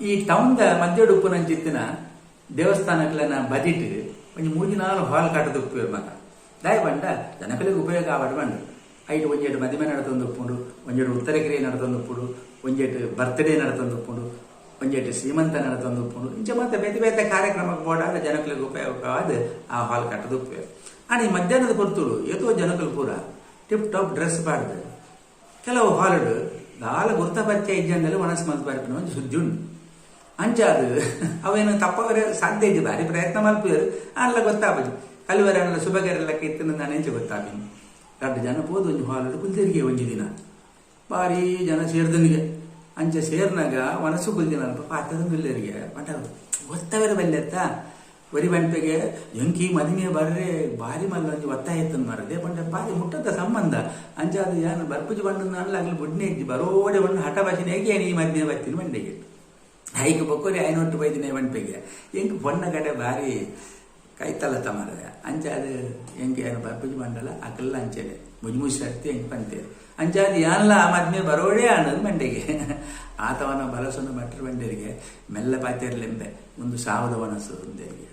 ಈ ಟೌನ್ದ ಮಧ್ಯಡ್ ಉಪ್ಪುನಂಚಿತ್ತಿನ ದೇವಸ್ಥಾನಕ್ಲೆನ ಬದಿಟ್ ಒಂಜಿ ಮೂಜಿ ನಾಲ್ ಹಾಲ್ ಕಟ್ಟುದು ಉಪ್ಪುವೆರ್ ಮಾತ. ದಾಯೆ ಪಂಡ ಜನಕುಲೆಗ್ ಉಪಯೋಗ ಆವಡ್ ಪಂದ್. ಐಟ್ ಒಂಜೆಟ್ ಮದಿಮೆ ನಡತೊಂದು ಉಪ್ಪುಂಡು, ಒಂಜೆಟ್ ಉತ್ತರ ಕ್ರಿಯೆ ನಡತೊಂದು ಉಪ್ಪುಂಡು, ಒಂಜೆಟ್ ಬರ್ತ್ ಡೇ ನಡತೊಂದು ಉಪ್ಪುಂಡು, ಒಂಜೆಟ್ ಸೀಮಂತ ನಡತೊಂದು ಉಪ್ಪುಂಡು. ಇಂಚ ಮಾತ ಬೇತೆ ಬೇತೆ ಕಾರ್ಯಕ್ರಮಗ್ ಬೋಡಾದ್ ಜನಕುಲೆಗ್ ಉಪಯೋಗವಾದ್ ಆ ಹಾಲ್ ಕಟ್ಟುದು ಉಪ್ಪುವೆರ್. ಆಂಡ ಈ ಮಧ್ಯಾಹ್ನದ ಪೊರ್ತುಡು ಏತೋ ಜನಕುಲು ಪೂರ ಟಿಪ್ ಟಾಪ್ ಡ್ರೆಸ್ ಪಾಡ್ದ್ ಕೆಲವು ಹಾಲ್ ಡ್ ದಾಲ ಗುರ್ತ ಪರಿಚಯ ಇಜ್ಜಂದೆಲ ವನಸ್ ಮಲ್ತ್ ಬರ್ಪಿನ ಒಂಜಿ ಸುದ್ದಿ ಉಂಡು. ಅಂಚಾದ್ ಅವೆನ್ ತಪ್ಪಾವರೆ ಸಾಧ್ಯ ಇಜ್ಜಿ. ಬಾರಿ ಪ್ರಯತ್ನ ಮಲ್ಪುವೆರ್ ಆಂಡಲ ಗೊತ್ತಾಪುಜಿ. ಕಲ್ವೆರ್ ಆಂಡಲ ಸುಬಗೆರೆ ಲೆಕ್ಕ ಇತ್ತ್ಂಡ ದಾನೆ ಎಂಚ ಗೊತ್ತಾಪಿನಿ. ರಡ್ಡ್ ಜನ ಪೋದು ಒಂಜಿ ಹಾಲ್ ಡ್ ಕುಲ್ದೆರ್ಗೆ ಒಂಜಿ ದಿನ. ಬಾರಿ ಜನ ಸೇರ್ದನಿಗೆ. ಅಂಚ ಸೇರ್ನಗ ವನಸು ಕುಲ್ದಿನಲ್ಪ ಪಾತೆರೊಂದುಲ್ಲೆರ್ಗೆ. ಪಂಡ ಗೊತ್ತವೆರೆ ಬಲ್ಲೆತ್ತ. ಒರಿ ಪನ್ಪೆಗೆ ಎಂಕ್ ಈ ಮದಿಮೆ ಬರ್ರೆ ಬಾರಿ ಮಲ್ಲ ಒಂಜಿ ಒತ್ತಾಯ ಇತ್ತ್ಂಡ್ ಮಾರ್ರೆ. ದೇ ಪಂಡ ಬಾರಿ ಮುಟ್ಟದ ಸಂಬಂಧ. ಅಂಚಾದ್ ಯಾನ್ ಬರ್ಪುಜಿ ಪಂಡ್ಂದಾಂಡಲ ಅಗ್ಲ್ ಬುಡ್ನೆ ಇಜ್ಜಿ. ಬರೋಡೆ ಪಂಡ್ ಹಠ ಬಸಿನೆಗ್ ಯಾನ್ ಈ ಮದಿಮೆ ಬತ್ತಿನಿ ಪಂಡೆಗೆ. ಐಕ್ ಬೊಕ್ಕೊರಿ ಆಯನೊಟ್ಟು ಬೈದಿನ ಪನ್ಪೆಗೆ ಎಂಕ್ ಪೊಣ್ಣ ಕಡೆ ಬಾರಿ ಕೈತಲತ ಮಾರ್ರೆ. ಅಂಚಾದ್ ಎಂಕ್ ಯಾನ್ ಬರ್ಪುಜಿ ಪಂಡಲ ಅಕಲ್ಲ ಅಂಚನೆ ಮೂಜಿ ಮೂಜಿ ಸರ್ತಿ ಎಂಕ್ ಪಂತೆರ್. ಅಂಚಾದ್ ಯಾನ್ಲ ಆ ಮದ್ಮೆ ಬರೋಡೇ ಆಂಡ್ ಪಂಡೆಗೆ. ಆತವನ ಬಲಸುನ ಭಟ್ರ್ ಪಂಡೆರ್ಗೆ ಮೆಲ್ಲ ಪಾತೆರ್ಲೆಂಬೆ ಉಂದು ಸಾವುದ ವನಸು ಉಂದೆರ್ಗೆ.